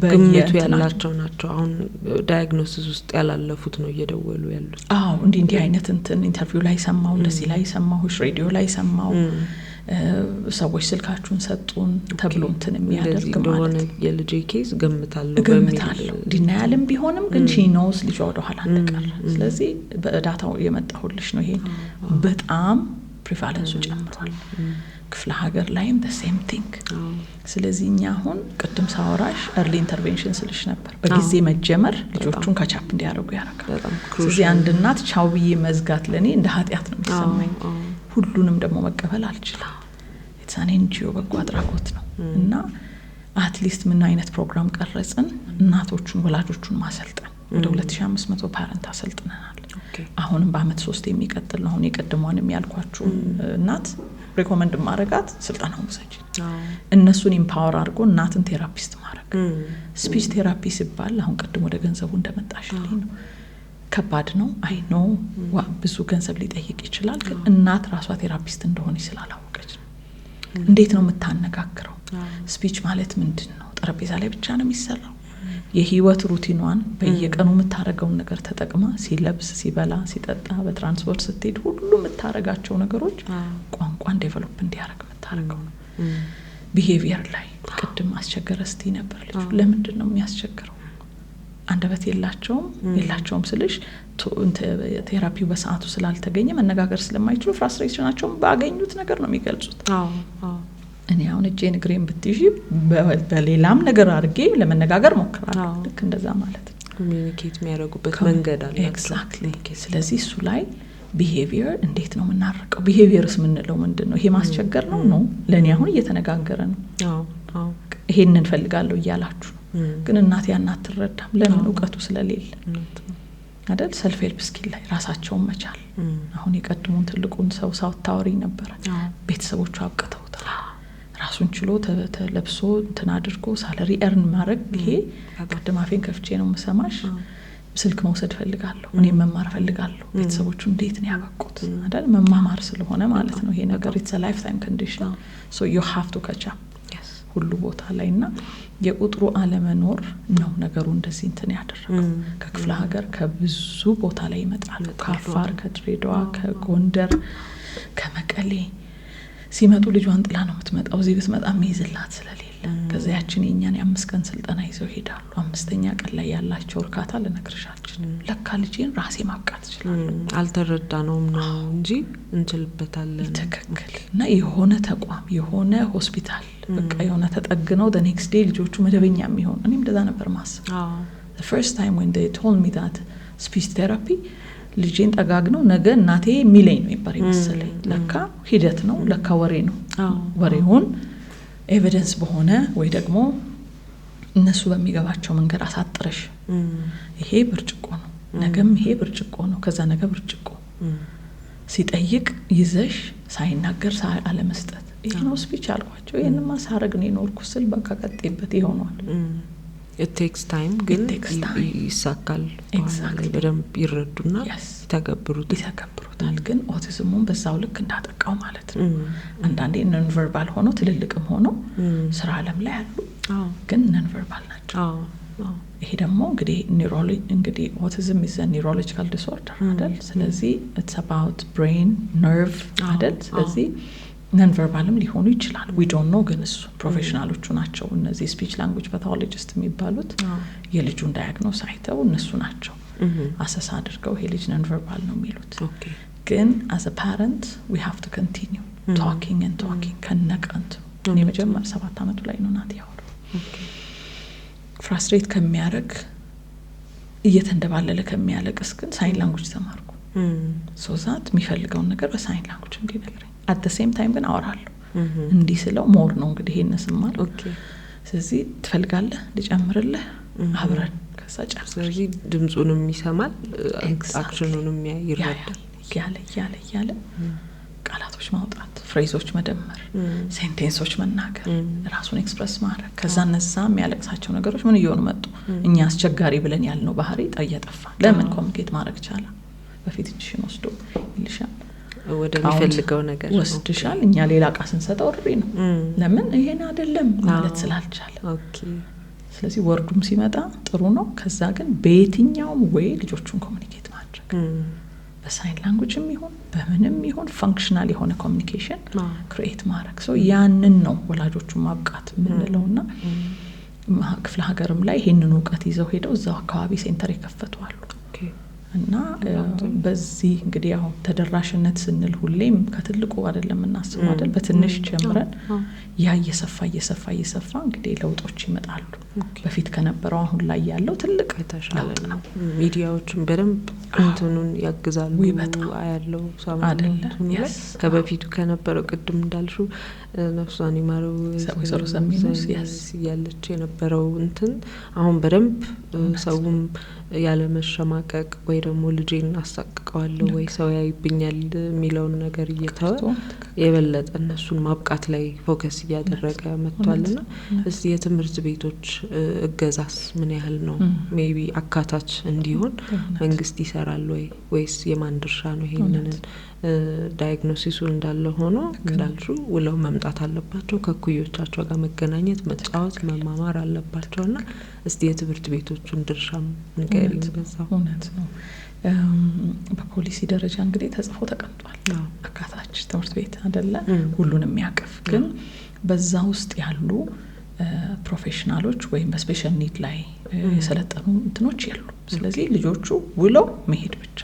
ግምቱ ያላቸው ናቸው። አሁን diagnosis ውስጥ ያላለፉት ነው እየደወሉ ያሉት። አዎ፣ እንዲህ እንዲህ አይነት እንትን interview ላይ ሰማሁ፣ እንደዚህ ላይ ሰማሁሽ፣ ሬዲዮ ላይ ሰማሁ። ሰዎች ስልካችሁን ሰጡን ተብሎ እንትን የሚያደርግ ማለት ነው። የልጄ case ገምታለሁ። እገምታለሁ፣ denial ም ቢሆንም ግን she knows ልጇ ወደኋላ እንደቀረ። ስለዚህ በ data ው የመጣሁልሽ ነው። ይሄን በጣም prevalence ኡ ጨምሯል። ክፍለ ሀገር ላይም same thing። ስለዚህ እኛ አሁን ቅድም ሳወራሽ early intervention ስልሽ ነበር። በጊዜ መጀመር ልጆቹን catch up እንዲያደርጉ ያደርጋል። ስለዚህ አንድ እናት ቻው ብዬ መዝጋት ለእኔ እንደ ኃጢአት ነው የሚሰማኝ። ሁሉንም ደግሞ መቀበል አልችልም። It's an NGO፣ በጎ አድራጎት ነው። እና at least ምን አይነት ፕሮግራም ቀረጽን? እናቶቹን ወላጆቹን ማሰልጠን፣ ወደ 2500 parent አሰልጥነናል። አሁንም በአመት ሶስት የሚቀጥል ነው። አሁን የቀድሟንም ያልኳችሁ እናት recommend ማድረጋት ስልጠናውን ውሰጂ። እነሱን empower አድርጎ እናትን therapist ማድረግ። Speech therapy ሲባል አሁን ቅድም ወደ ገንዘቡ እንደመጣሽልኝ ነው፣ ከባድ ነው። I know ብዙ ገንዘብ ሊጠይቅ ይችላል። ግን እናት ራሷ therapist እንደሆነች ስላላወቀች ነው። እንዴት ነው የምታነጋግረው? Speech ማለት ምንድን ነው? ጠረጴዛ ላይ ብቻ ነው የሚሰራው? የህይወት routine ኗን በየቀኑ የምታደርገውን ነገር ተጠቅማ ሲለብስ፣ ሲበላ፣ ሲጠጣ፣ በትራንስፖርት ስትሄድ ሁሉ የምታደርጋቸው ነገሮች ቋንቋን develop እንዲያደርግ የምታደርገው ነው። Behavior ላይ ቅድም አስቸገረ ስትይ ነበር። ልጁ ለምንድን ነው የሚያስቸግረው? አንደበት የላቸውም። የላቸውም ስልሽ therapy ው በሰዓቱ ስላልተገኘ መነጋገር ስለማይችሉ frustration ኣቸውን ባገኙት ነገር ነው የሚገልጹት። እኔ አሁን እጄን እግሬን ብትይዢ በሌላም ነገር አድርጌ ለመነጋገር ሞክራለሁ። ልክ እንደዛ ማለት ነው። Communicate የሚያደርጉበት መንገድ አለ። Exactly። ስለዚህ እሱ ላይ behavior እንዴት ነው የምናርቀው? Behaviors የምንለው ምንድን ነው? ይሄ ማስቸገር ነው ነው ለእኔ አሁን እየተነጋገረ ነው። ይሄንን እንፈልጋለሁ እያላችሁ ነው። ግን እናት ያን አትረዳም። ለምን? እውቀቱ ስለሌለ አይደል? Self help skill ላይ ራሳቸውን መቻል። አሁን የቀድሞን ትልቁን ሰው ሳታወሪ ነበረ። ቤተሰቦቹ አብቅተውታል። ራሱን ችሎ ተለብሶ እንትን አድርጎ salary earn ማድረግ፣ ይሄ ቅድም አፌን ከፍቼ ነው የምሰማሽ። ስልክ መውሰድ ፈልጋለሁ፣ እኔም መማር ፈልጋለሁ። ቤተሰቦቹ እንዴት ነው ያበቁት አይደል? መማማር ስለሆነ ማለት ነው። ይሄ ነገር it's lifetime condition, so you have to catch up ሁሉ ቦታ ላይ። እና የቁጥሩ አለመኖር ነው ነገሩ እንደዚህ እንትን ያደረገው። ከክፍለ ሀገር ከብዙ ቦታ ላይ ይመጣሉ። ከአፋር፣ ከድሬዳዋ፣ ከጎንደር፣ ከመቀሌ ሲመጡ ልጇን ጥላ ነው የምትመጣው። እዚህ ብትመጣ የሚይዝላት ስለሌለ ከዛ ያችን የእኛን የ5 ቀን ስልጠና ይዘው ይሄዳሉ። አምስተኛ ቀን ላይ ያላቸው እርካታ ልነግርሽ አልችልም። ለካ ልጄን ራሴ ማብቃት እችላለሁ። አልተረዳነውም ነው እንጂ እንችልበታለን። ትክክል። እና የሆነ ተቋም፣ የሆነ ሆስፒታል በቃ የሆነ ተጠግነው next day ልጆቹ መደበኛ የሚሆኑ፣ እኔም እንደዛ ነበር ማስብ። First time when they told me that speech therapy ልጄን ጠጋግነው ነገ እናቴ የሚለኝ ነው ነበር የመሰለኝ። ለካ ሂደት ነው፣ ለካ ወሬ ነው። ወሬውን evidence በሆነ ወይ ደግሞ እነሱ በሚገባቸው መንገድ አሳጥረሽ ይሄ ብርጭቆ ነው፣ ነገም ይሄ ብርጭቆ ነው፣ ከዛ ነገ ብርጭቆ ሲጠይቅ ይዘሽ ሳይናገር አለመስጠት። ይሄ ነው speech አልኳቸው። ይህንማ ሳረግ ነው የኖርኩ ስል በቃ ቀጤበት ይሆኗል። Takes time ግን ይሳካል። በደንብ ይረዱና ይተገብሩታል። ይተገብሩታል። ግን ኦቲዝሙን በዛው ልክ እንዳጠቃው ማለት ነው። አንዳንዴ non verbal ሆኖ ትልልቅም ሆኖ ስራ አለም ላይ አሉ፣ ግን non verbal ናቸው። ይሄ ደግሞ እንግዲህ እንግዲህ autism is neurological disorder አይደል? ስለዚህ it's about brain nerve አይደል? ስለዚህ non verbal ም ሊሆኑ ይችላል። We don't know፣ ግን እሱ professional ኦቹ ናቸው እነዚህ speech language pathologist የሚባሉት፣ የልጁን diagnose አይተው እነሱ ናቸው assess አድርገው ይሄ ልጅ non verbal ነው የሚሉት። ግን as a parent we have to continue talking and talking ከነቀንቱ። እኔ መጀመር 7 አመቱ ላይ ነው ናት ያወሩ። Frustrate ከሚያደርግ፣ እየተንደባለለ ከሚያለቅስ ግን sign language ተማርኩ። So that የሚፈልገውን ነገር በ sign language እንዲነግረኝ፣ at same time ግን አወራለሁ። እንዲህ ስለው more ነው እንግዲህ ይሄን ስማር። ስለዚህ ትፈልጋለህ ልጨምርልህ፣ አብረን ከዛ ጨምር። ስለዚህ ድምፁንም ይሰማል፣ action ኑንም ይረዳል። እያለ እያለ እያለ ቃላቶች ማውጣት፣ phrase ኦች መደመር፣ sentence ኦች መናገር፣ ራሱን express ማድረግ። ከዛ እነዛ የሚያለቅሳቸው ነገሮች ምን እየሆኑ መጡ? እኛ አስቸጋሪ ብለን ያልነው ባህሪ እየጠፋ። ለምን? Communicate ማድረግ ቻላ። በፊት እጅሽን ወስዶ ይልሻል። ወደሚፈልገው ነገር ወስድሻል። እኛ ሌላ እቃ ስንሰጠው እሪ ነው። ለምን? ይሄን አይደለም ማለት ስላልቻለ። ስለዚህ word ኡም ሲመጣ ጥሩ ነው። ከዛ ግን በየትኛውም way ልጆቹን communicate ማድረግ። በ sign language ም ይሁን በምንም ይሁን functional የሆነ communication create ማድረግ። So ያንን ነው ወላጆቹን ማብቃት የምንለው። እና ክፍለ ሀገርም ላይ ይሄንን እውቀት ይዘው ሄደው እዛው አካባቢ center የከፈቱ አሉ። እና በዚህ እንግዲህ ያው ተደራሽነት ስንል ሁሌም ከትልቁ አይደለም የምናስበው አይደል? በትንሽ ጀምረን ያ እየሰፋ እየሰፋ እየሰፋ እንግዲህ ለውጦች ይመጣሉ። በፊት ከነበረው አሁን ላይ ያለው ትልቅ የተሻለ ለውጥ ነው። ነው። ሚዲያዎችን በደንብ እንትኑን ያግዛሉ። ውይ በጣም። ያለው አይደለ? እንትኑ ላይ ከበፊቱ ከነበረው፣ ቅድም እንዳልሽው ነፍሷን ይማረው ወይዘሮ ሰሚኑስ፣ yes። እያለች የነበረው እንትን አሁን በደንብ ሰውም ያለመሸማቀቅ ወይ ደግሞ ልጄን አሳቅቀዋለሁ ወይ ሰው ያይብኛል የሚለውን ነገር እየተወ ቀርቶ የበለጠ እነሱን ማብቃት ላይ focus እያደረገ መጥቷልና እስቲ የትምህርት ቤቶች እገዛስ ምን ያህል ነው? Maybe አካታች እንዲሆን መንግስት ይሰራል ወይ፣ ወይስ የማን ድርሻ ነው? ይሄንን diagnosis ኡ እንዳለ ሆኖ እንዳልሽው ውለው መምጣት አለባቸው። ከእኩዮቻቸው ጋር መገናኘት፣ መጫወት፣ መማማር አለባቸው። እና እስቲ የትምህርት ቤቶቹን ድርሻም ንገሪኝ በዛው። እውነት ነው። በፖሊሲ ደረጃ እንግዲህ ተጽፎ ተቀምጧል። አካታች ትምህርት ቤት አይደለ? ሁሉንም የሚያቅፍ። ግን በዛ ውስጥ ያሉ professional ኦች ወይም በ special need ላይ የሰለጠኑ እንትኖች የሉም። ስለዚህ ልጆቹ ውለው መሄድ ብቻ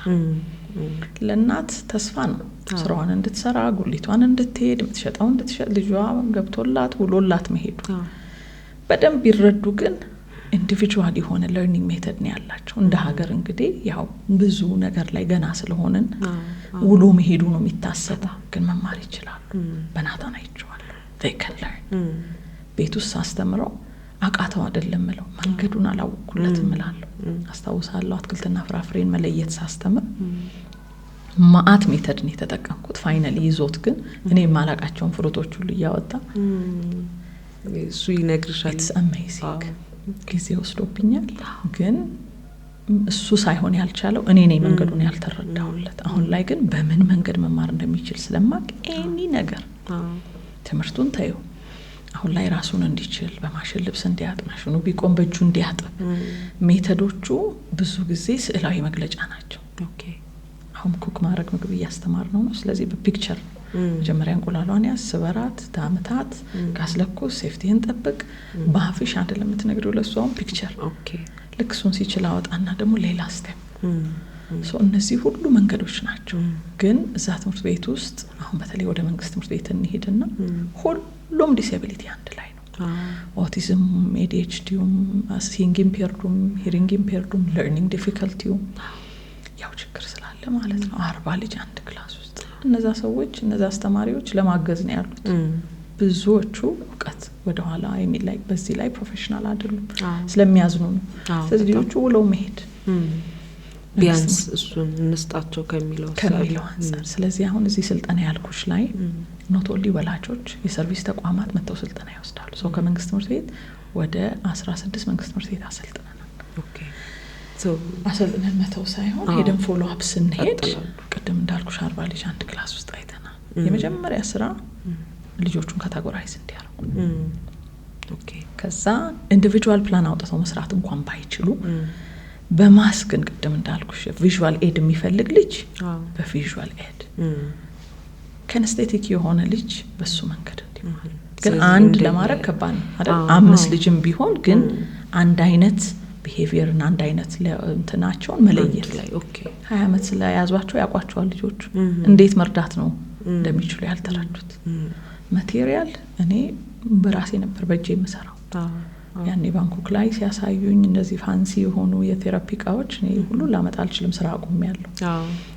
ለእናት ተስፋ ነው። ስራዋን እንድትሰራ፣ ጉሊቷን እንድትሄድ፣ የምትሸጠው እንድትሸጥ፣ ልጇ ገብቶላት ውሎላት መሄዱ። በደንብ ቢረዱ ግን individual የሆነ learning method ነው ያላቸው። እንደ ሀገር እንግዲህ ያው ብዙ ነገር ላይ ገና ስለሆንን ውሎ መሄዱ ነው የሚታሰበው፣ ግን መማር ይችላሉ። በናታን አይቼዋለሁ። They can learn። ቤት ውስጥ ሳስተምረው አቃተው አይደለም ምለው፣ መንገዱን አላወቅኩለትም እላለሁ። አስታውሳለሁ አትክልትና ፍራፍሬን መለየት ሳስተምር ማአት method ነው የተጠቀምኩት። Finally ይዞት ግን እኔ የማላቃቸውን fruit ኦች ሁሉ እያወጣ እሱ ይነግርሻል። It's amazing። ጊዜ ወስዶብኛል፣ ግን እሱ ሳይሆን ያልቻለው እኔ ነኝ መንገዱን ያልተረዳሁለት። አሁን ላይ ግን በምን መንገድ መማር እንደሚችል ስለማቅ any ነገር ትምህርቱን ተዩ፣ አሁን ላይ ራሱን እንዲችል፣ በማሽን ልብስ እንዲያጥብ፣ ማሽኑ ቢቆም በእጁ እንዲያጥብ፣ method ኦቹ ብዙ ጊዜ ስዕላዊ መግለጫ ናቸው። አሁን cook ማድረግ፣ ምግብ እያስተማር ነው። ስለዚህ በ picture ነው። መጀመሪያ እንቁላሏን ያዝ፣ ስበራት፣ ታምታት፣ ካስለኩስ፣ safety ህን ጠብቅ። በአፍሽ አይደለም የምትነግሪው ለእሱ፣ አሁን picture። ልክ እሱን ሲችል አወጣና ደግሞ ሌላ step። እነዚህ ሁሉ መንገዶች ናቸው። ግን እዛ ትምህርት ቤት ውስጥ አሁን በተለይ ወደ መንግስት ትምህርት ቤት እንሂድና ሁሉም disability አንድ ላይ ነው። ኦቲዝም፣ ADHD ውም፣ seeing impaired ኡም፣ hearing impaired ኡም፣ learning difficulty ውም ያው ችግር ስላለ ማለት ነው። 40 ልጅ አንድ class ውስጥ፣ እነዛ ሰዎች፣ እነዛ አስተማሪዎች ለማገዝ ነው ያሉት። ብዙዎቹ እውቀት ወደኋላ የሚል ላይ በዚህ ላይ professional አይደሉም፣ ስለሚያዝኑ ነው። ስለዚህ ልጆቹ ውለው መሄድ ቢያንስ እሱን እንስጣቸው ከሚለው ከሚለው አንጻር። ስለዚህ አሁን እዚህ ስልጠና ያልኩሽ ላይ not only ወላጆች፣ የ service ተቋማት መጥተው ስልጠና ይወስዳሉ። So ከመንግስት ትምህርት ቤት ወደ 16 መንግስት ትምህርት ቤት አሰልጥነናል። አሰልጥነን መተው ሳይሆን ሄደን follow up ስንሄድ ቅድም እንዳልኩሽ 40 ልጅ አንድ class ውስጥ አይተናል። የመጀመሪያ ስራ ልጆቹን categorize እንዲያደርጉ፣ ከዛ individual plan አውጥተው መስራት እንኳን ባይችሉ በ mass ግን ቅድም እንዳልኩሽ visual aid የሚፈልግ ልጅ በ visual aid፣ kinesthetic የሆነ ልጅ በሱ መንገድ እንዲማር። ግን አንድ ለማድረግ ከባድ ነው አይደል? አምስት ልጅም ቢሆን ግን አንድ አይነት behavior ን፣ አንድ አይነት እንትናቸውን መለየት፣ 20 ዓመት ስለያዟቸው ያውቋቸዋል ልጆቹ። እንዴት መርዳት ነው እንደሚችሉ ያልተረዱት። Material እኔ በራሴ ነበር በእጄ የምሰራው። ያኔ ባንኮክ ላይ ሲያሳዩኝ እነዚህ fancy የሆኑ የ therapy እቃዎች እኔ ሁሉ ላመጣ አልችልም፣ ስራ አቁሜያለሁ።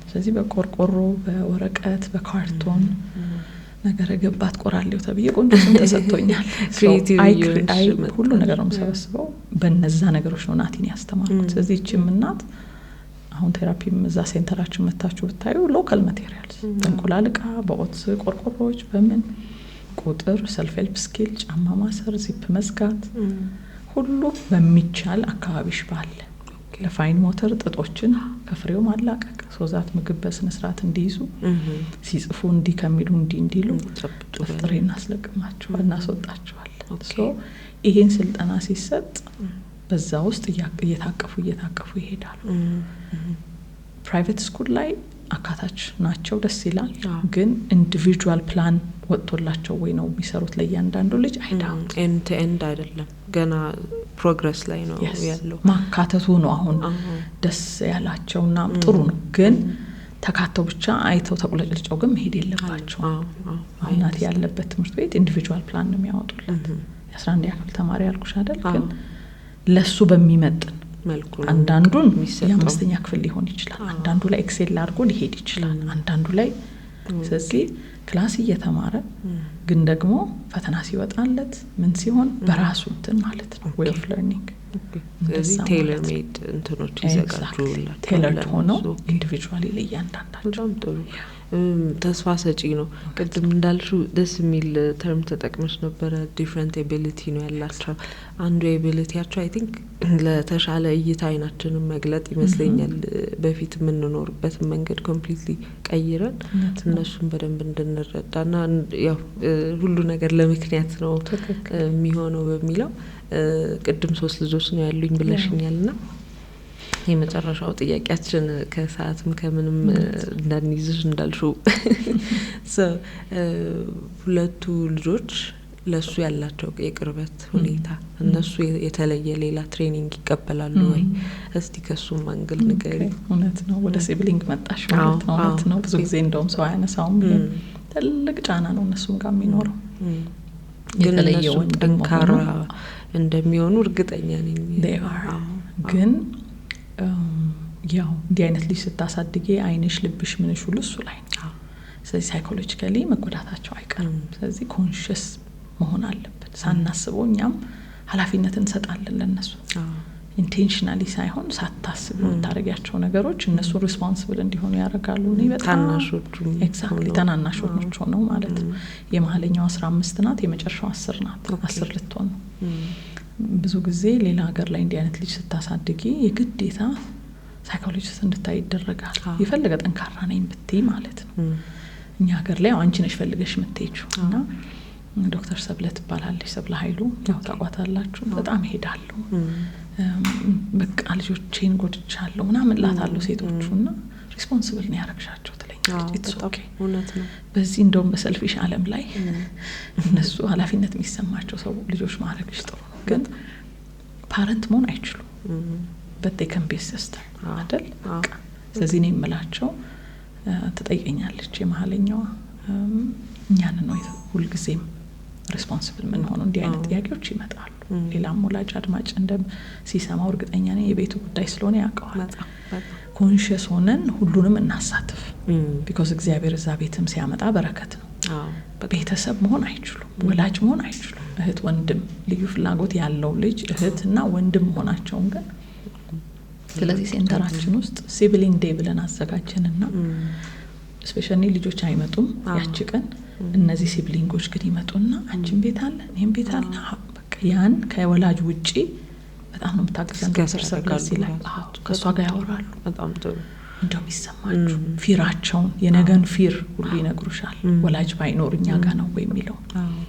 ስለዚህ በቆርቆሮ፣ በወረቀት፣ በካርቶን ነገረ ገባት ቆራሌው ተብዬ ቆንጆ ስም ተሰጥቶኛል። ሁሉ ነገር ነው የምሰበስበው። በነዛ ነገሮች ነው ናቲን ያስተማርኩት። ስለዚህ ይችም እናት አሁን therapy ም እዛ center ኣችን መታችሁ ብታዩ local materials፣ በእንቁላል እቃ፣ በ oats ቆርቆሮዎች፣ በምን ቁጥር፣ self help skill፣ ጫማ ማሰር፣ ዚፕ መዝጋት፣ ሁሉ በሚቻል አካባቢሽ ባለ ለ fine motor ጥጦችን ከፍሬው ማላቀቅ፣ so that ምግብ በስነ ስርዓት እንዲይዙ፣ ሲጽፉ እንዲህ ከሚሉ እንዲህ እንዲሉ ጥፍጥሬ እናስለቅማቸዋል፣ እናስወጣቸዋለን። ይሄን ስልጠና ሲሰጥ በዛ ውስጥ እየታቀፉ እየታቀፉ ይሄዳሉ። Private school ላይ አካታች ናቸው፣ ደስ ይላል። ግን individual plan ወጥቶላቸው ወይ ነው የሚሰሩት ለእያንዳንዱ ልጅ? I doubt. End to end አይደለም፣ ገና progress ላይ ነው ያለው። ማካተቱ ነው አሁን ደስ ያላቸውና ጥሩ ነው። ግን ተካተው ብቻ አይተው ተቁለጭልጨው ግን መሄድ የለባቸው። አሁን ናቲ ያለበት ትምህርት ቤት individual plan ነው የሚያወጡለት። የ11ኛ ክፍል ተማሪ ያልኩሽ አይደል? ግን ለሱ በሚመጥን መልኩ ነው አንዳንዱን የሚሰጠው። የአምስተኛ ክፍል ሊሆን ይችላል። አንዳንዱ ላይ excel አድርጎ ሊሄድ ይችላል። አንዳንዱ ላይ፣ ስለዚህ class እየተማረ ግን ደግሞ ፈተና ሲወጣለት ምን ሲሆን በራሱ እንትን ማለት ነው፣ way of learning። ስለዚህ እንደዛ tailor ማለት ነው። made እንትኖች ይዘጋጁላቸዋል Tailored ሆነው ለእነሱ። Individually ለእያንዳንዳቸው። በጣም ጥሩ፣ ተስፋ ሰጪ ነው። ቅድም እንዳልሽው ደስ የሚል term ተጠቅመሽ ነበረ። Different ability ነው ያላቸው። አንዱ ability ያቸው I think ለተሻለ እይታ አይናችንን መግለጥ ይመስለኛል። በፊት የምንኖርበትን መንገድ completely ቀይረን እነሱን በደንብ እንድንረዳ እና ያው ሁሉ ነገር ለምክንያት ነው የሚሆነው በሚለው፣ ቅድም ሶስት ልጆች ነው ያሉኝ ብለሽኛል ና የመጨረሻው ጥያቄያችን፣ ከሰዓትም ከምንም እንዳንይዝሽ እንዳልሽው፣ ሁለቱ ልጆች ለእሱ ያላቸው የቅርበት ሁኔታ፣ እነሱ የተለየ ሌላ training ይቀበላሉ ወይ? እስቲ ከሱም angle ንገሪ። እውነት ነው። ወደ sibling መጣሽ ማለት ነው። እውነት ነው። ብዙ ጊዜ እንደውም ሰው አያነሳውም። ይሄ ትልቅ ጫና ነው እነሱም ጋር የሚኖረው። ግን የተለየ እነሱም ወንድም ጠንካራ መሆኑ እንደሚሆኑ እርግጠኛ ነኝ። They are። ግን ያው እንዲህ አይነት ልጅ ስታሳድጌ አይንሽ፣ ልብሽ፣ ምንሽ ሁሉ እሱ ላይ ነው። ስለዚህ psychologically መጎዳታቸው አይቀርም። ስለዚህ conscious መሆን አለብን። ሳናስበው እኛም ኃላፊነት እንሰጣለን ለእነሱ፣ intentionally ሳይሆን ሳታስብ የምታደርጊያቸው ነገሮች እነሱ responsible እንዲሆኑ ያደርጋሉ። እኔ በጣም ታናሾቹም Exactly. ሆነው። ታናናሾች ሆነው ማለት ነው። የመሀለኛው 15 ናት፣ የመጨረሻው 10 ናት። 10 ልትሆን ነው። ብዙ ጊዜ ሌላ ሀገር ላይ እንዲህ አይነት ልጅ ስታሳድጊ የግዴታ psychologist እንድታይ ይደረጋል። የፈለገ ጠንካራ ነኝ ብትይ ማለት ነው። እኛ ሀገር ላይ ያው አንቺ ነሽ ፈልገሽ የምትሄጂው እና ዶክተር ሰብለ ትባላለች። ሰብለ ኃይሉ ያው ታውቋታላችሁ። በጣም እሄዳለሁ፣ በቃ ልጆቼን ጎድቻለሁ ምናምን እላታለሁ ሴቶቹ፣ እና responsible ነው ያረግሻቸው ትለኛለች። It's okay። እውነት ነው። በዚህ እንደውም በ selfish ዓለም ላይ እነሱ ኃላፊነት የሚሰማቸው ሰው ልጆች ማድረግሽ ጥሩ ነው። ግን parent መሆን አይችሉም። But they can be sister አይደል? በቃ ስለዚህ እኔ የምላቸው፣ ትጠይቀኛለች የመሀለኛዋ፣ እኛን ነው ሁልጊዜም responsible የምንሆነው? እንዲህ አይነት ጥያቄዎች ይመጣሉ። ሌላም ወላጅ አድማጭ እንደ ሲሰማው እርግጠኛ ነኝ የቤቱ ጉዳይ ስለሆነ ያውቀዋል። በጣም በጣም። Conscious ሆነን ሁሉንም እናሳትፍ። Because እግዚአብሔር እዛ ቤትም ሲያመጣ በረከት ነው። ቤተሰብ መሆን አይችሉም፣ ወላጅ መሆን አይችሉም። እህት ወንድም፣ ልዩ ፍላጎት ያለው ልጅ እህት እና ወንድም መሆናቸውን ግን፣ ስለዚህ center ኣችን ውስጥ sibling day ብለን አዘጋጀንና special need ልጆች አይመጡም ያቺ ቀን። እነዚህ sibling ኦች ግን ይመጡና አንቺም ቤት አለ፣ እኔም ቤት አለ። በቃ ያን ከወላጅ ውጪ በጣም ነው የምታግዘን discuss ዶክተር ሰብለ ያደርጋሉ እዚህ ላይ። ራሳቸው። አዎ፣ ከእሷ ጋር ያወራሉ። በጣም ጥሩ። እንደውም ይሰማችሁ fear ኣቸውን፣ የነገን fear ሁሉ ይነግሩሻል። ወላጅ ባይኖር እኛ ጋር ነው ወይ የሚለው።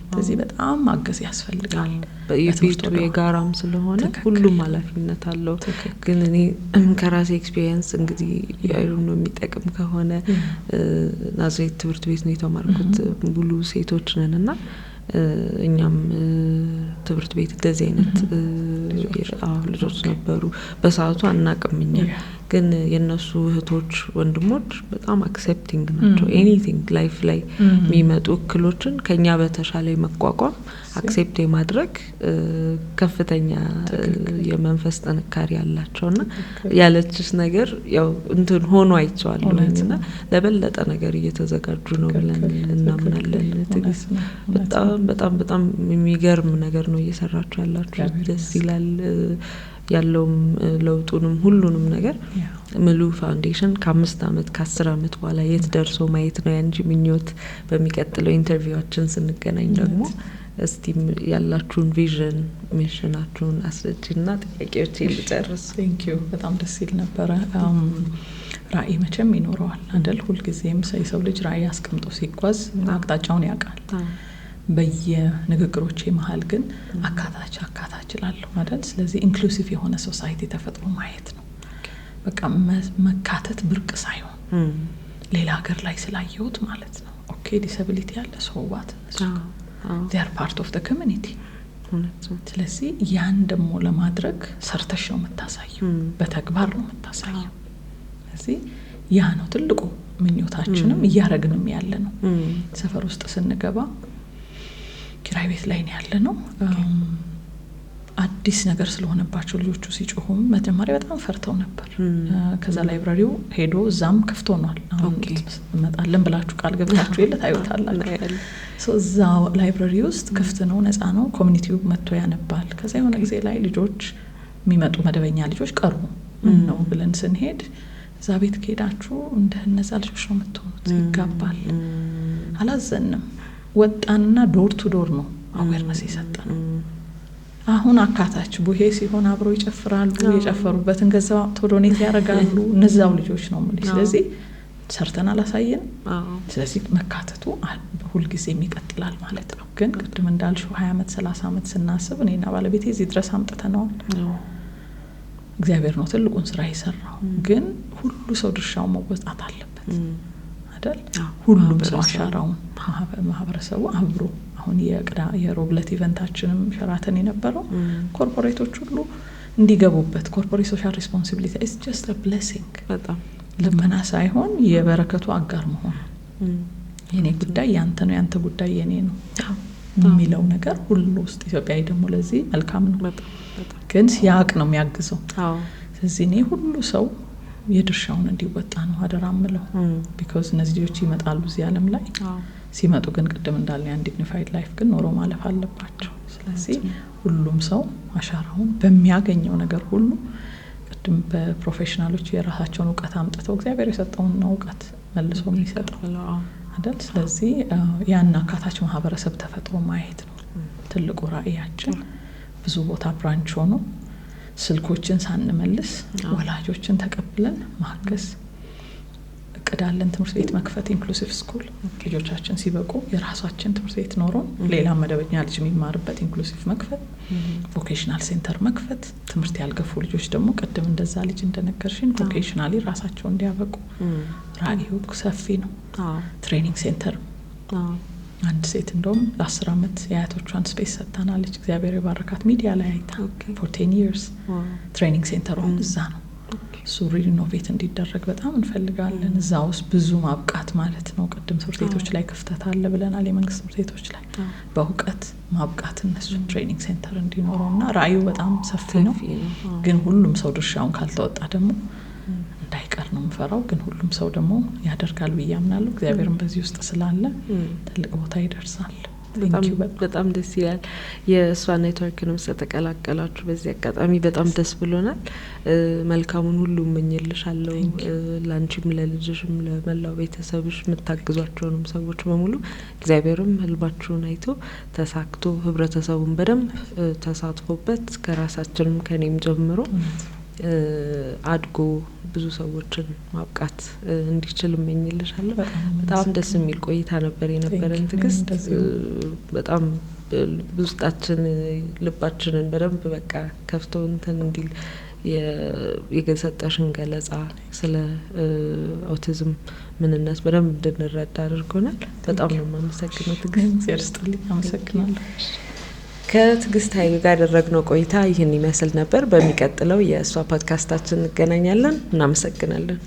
ስለዚህ በጣም ማገዝ ያስፈልጋል። የቤቱ በትምህርት ወደ የጋራም ስለሆነ ሁሉም ኃላፊነት አለው። ግን እኔ ከራሴ experience እንግዲህ ያይሉ ነው የሚጠቅም ከሆነ፣ ናዝሬት ትምህርት ቤት ነው የተማርኩት። ሙሉ ሴቶች ነን እና እኛም ትምህርት ቤት እንደዚህ አይነት ልጆች ነበሩ። በሰዓቱ አናቅም እኛ፣ ግን የእነሱ እህቶች ወንድሞች በጣም accepting ናቸው። Anything life ላይ የሚመጡ እክሎችን ከኛ በተሻለ የመቋቋም፣ accept የማድረግ ከፍተኛ የመንፈስ ጥንካሬ ያላቸው እና ያለችስ ነገር ያው እንትን ሆኖ አይቼዋለሁ እና ለበለጠ ነገር እየተዘጋጁ ነው ብለን እናምናለን። ትዕግስት፣ በጣም በጣም በጣም የሚገርም ነገር ነው እየሰራችሁ ያላችሁ። ደስ ይላል። ያለውም ለውጡንም ሁሉንም ነገር ምሉ ፋውንዴሽን ከ5 አመት፣ ከ10 አመት በኋላ የት ደርሶ ማየት ነው ያንቺ ምኞት? በሚቀጥለው interview ኣችን ስንገናኝ ደግሞ እስቲ ያላችሁን vision፣ mission ኣችሁን አስረጂና ጥያቄዎች ልጨርስ። Thank you። በጣም ደስ ይል ነበረ። ራዕይ መቼም ይኖረዋል አይደል? ሁልጊዜም የሰው ልጅ ራዕይ አስቀምጦ ሲጓዝ አቅጣጫውን ያውቃል። በየንግግሮቼ መሀል ግን አካታች አካታች እላለሁ አይደል? ስለዚህ inclusive የሆነ society ተፈጥሮ ማየት ነው። በቃ መካተት ብርቅ ሳይሆን ሌላ ሀገር ላይ ስላየሁት ማለት ነው። Okay, disability ያለ so what? They're part of community። ስለዚህ ያን ደግሞ ለማድረግ ሰርተሽ ነው የምታሳየው፣ በተግባር ነው የምታሳየው። ስለዚህ ያ ነው ትልቁ ምኞታችንም እያረግንም ያለ ነው። ሰፈር ውስጥ ስንገባ ኪራይ ቤት ላይ ነው ያለ ነው። አዲስ ነገር ስለሆነባቸው ልጆቹ ሲጮሁም መጀመሪያ በጣም ፈርተው ነበር። ከዛ library ው ሄዶ እዛም ክፍት ሆኗል። አሁን እንመጣለን ብላችሁ ቃል ገብታችሁ የለ ታዩታላችሁ። እዛ library ውስጥ ክፍት ነው፣ ነፃ ነው። Community ው መጥቶ ያነባል። ከዛ የሆነ ጊዜ ላይ ልጆች የሚመጡ መደበኛ ልጆች ቀሩ። ምን ነው ብለን ስንሄድ እዛ ቤት ከሄዳችሁ እንደ እነዛ ልጆች ነው የምትሆኑት፣ ይጋባል። አላዘንም። ወጣንና door to door ነው awareness የሰጠነው። አሁን አካታች ቡሄ ሲሆን አብረው ይጨፍራሉ። የጨፈሩበትን ገንዘብ አምጥተው donate ያደርጋሉ። እነዛው ልጆች ነው የምልሽ። ስለዚህ ሰርተን አላሳየንም። ስለዚህ መካተቱ ሁልጊዜም ይቀጥላል ማለት ነው። ግን ቅድም እንዳልሽው 20 ዓመት 30 ዓመት ስናስብ እኔና ባለቤቴ እዚህ ድረስ አምጥተነዋል። እግዚአብሔር ነው ትልቁን ስራ የሰራው። ግን ሁሉ ሰው ድርሻውን መወጣት አለበት አይደል? ሁሉም ሰው አሻራውን ማህበረሰቡ አብሮ አሁን የሮብለት event ኣችንም ሸራተን የነበረው corporate ኦች ሁሉ እንዲገቡበት፣ corporate social responsibility is just blessing፣ ልመና ሳይሆን የበረከቱ አጋር መሆን፣ የኔ ጉዳይ ያንተ ነው፣ ያንተ ጉዳይ የኔ ነው የሚለው ነገር ሁሉ ውስጥ ኢትዮጵያዊ ደግሞ ለዚህ መልካም ነው፣ ግን ሲያቅ ነው የሚያግዘው። ስለዚህ እኔ ሁሉ ሰው የድርሻውን እንዲወጣ ነው አደራ ምለው። Because እነዚህ ልጆች ይመጣሉ እዚህ ዓለም ላይ፣ ሲመጡ ግን ቅድም እንዳለ ያን dignified life ግን ኖሮ ማለፍ አለባቸው። ስለዚህ ሁሉም ሰው አሻራውን በሚያገኘው ነገር ሁሉ፣ ቅድም በ professional ኦች የራሳቸውን እውቀት አምጥተው፣ እግዚአብሔር የሰጠውን ነው እውቀት መልሶ የሚሰጠው አይደል? ስለዚህ ያን አካታች ማህበረሰብ ተፈጥሮ ማየት ነው ትልቁ ራዕያችን። ብዙ ቦታ branch ሆኖ ስልኮችን ሳንመልስ ወላጆችን ተቀብለን ማገዝ እቅዳለን። ትምህርት ቤት መክፈት፣ inclusive school፣ ልጆቻችን ሲበቁ የራሳችን ትምህርት ቤት ኖሮን ሌላ መደበኛ ልጅ የሚማርበት inclusive መክፈት፣ vocational center መክፈት፣ ትምህርት ያልገፉ ልጆች ደግሞ ቅድም እንደዛ ልጅ እንደነገርሽን vocationally ራሳቸው እንዲያበቁ ራዕዩ ሰፊ ነው። Training center፣ አንድ ሴት እንደውም ለ10 አመት የአያቶቿን space ሰጥታናለች። እግዚአብሔር የባረካት ሚዲያ ላይ አይታ for 10 years training center ኡ እዛ ነው። እሱ renovate እንዲደረግ በጣም እንፈልጋለን። እዛ ውስጥ ብዙ ማብቃት ማለት ነው። ቅድም ትምህርት ቤቶች ላይ ክፍተት አለ ብለናል። የመንግስት ትምህርት ቤቶች ላይ በእውቀት ማብቃት እነሱን training center እንዲኖረው እና ራዕዩ በጣም ሰፊ ነው። ግን ሁሉም ሰው ድርሻውን ካልተወጣ ደግሞ እንዳይቀር ነው የምፈራው። ግን ሁሉም ሰው ደግሞ ያደርጋል ብዬ አምናለሁ። እግዚአብሔርም በዚህ ውስጥ ስላለ ትልቅ ቦታ ይደርሳል። በጣም ደስ ይላል። የእሷ ኔትወርክንም ስለተቀላቀላችሁ በዚህ አጋጣሚ በጣም ደስ ብሎናል። መልካሙን ሁሉ እመኝልሻለሁ። ለአንቺም፣ ለልጅሽም፣ ለመላው ቤተሰብሽ፣ የምታግዟቸውንም ሰዎች በሙሉ እግዚአብሔርም ህልማችሁን አይቶ ተሳክቶ ህብረተሰቡን በደንብ ተሳትፎበት ከራሳችንም ከኔም ጀምሮ አድጎ ብዙ ሰዎችን ማብቃት እንዲችል እመኝልሻለሁ። በጣም ደስ የሚል ቆይታ ነበር የነበረን ትዕግስት። በጣም ውስጣችን ልባችንን በደንብ በቃ ከፍቶ እንትን እንዲል የሰጠሽን ገለጻ ስለ ኦቲዝም ምንነት በደንብ እንድንረዳ አድርጎናል። በጣም ነው የማመሰግነው ትዕግስት። እግዚአብሔር ይስጥልኝ። አመሰግናለሁ። ከትዕግስት ኃይሉ ጋር ያደረግነው ቆይታ ይህን ይመስል ነበር። በሚቀጥለው የእሷ ፖድካስታችን እንገናኛለን። እናመሰግናለን።